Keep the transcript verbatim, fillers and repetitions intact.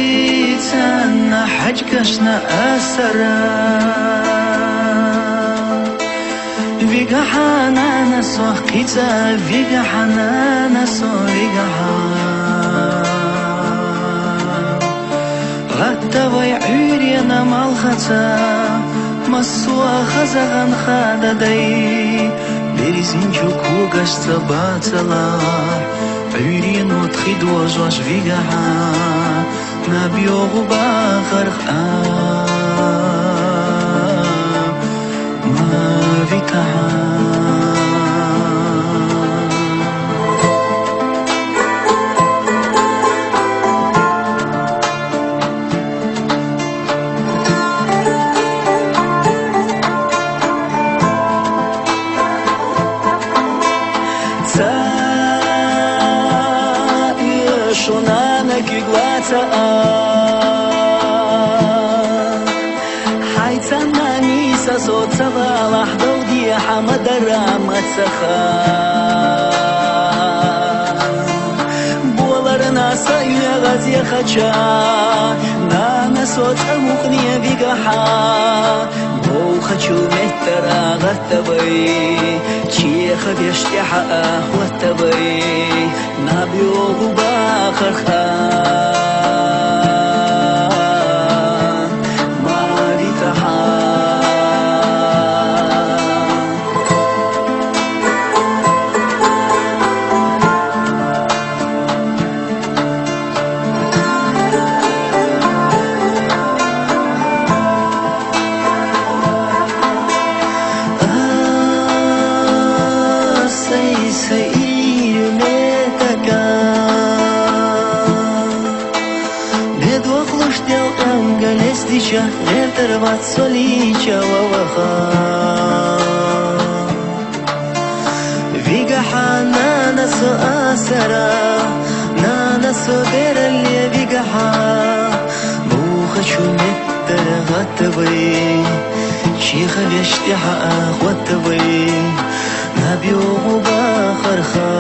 ХӀайцанна хьаьжкӀашна асара. Вигахьа, нана, со хьица, вигахьа, нана, со вигахьа. ГӀатта вай Ӏуьйрена малхаца, массо а хазагӀан хададай, берзинчу когашца бацалахь, Ӏуьйрено тхи дожош вигахьа, наб йогӀу бахарх а ма витахьа. Ца уьш, нана, куьг лаца а. ХӀайцанна нийса со ца валахь, дов дехьа ма дара, ма ца ха. Боларна са оьгӀаз яхача, нана, со цӀа мукъане вигахьа, бовхачу меттара гӀатта вай, чехавеш тӀехьа а хӀотта вай, наб йогӀу бахарх а ма витахьа. Сай-сай, ил метака. Бедохлуш делкъанга лестича, гӀертар вац со лийча ва ваха. Вигахьа, нана, со асара, нана, со бералле вигахьа, бовхачу меттара гӀатта вай, чехавеш тӀехьа а хӀотта вай, наб йогӀу бахарх а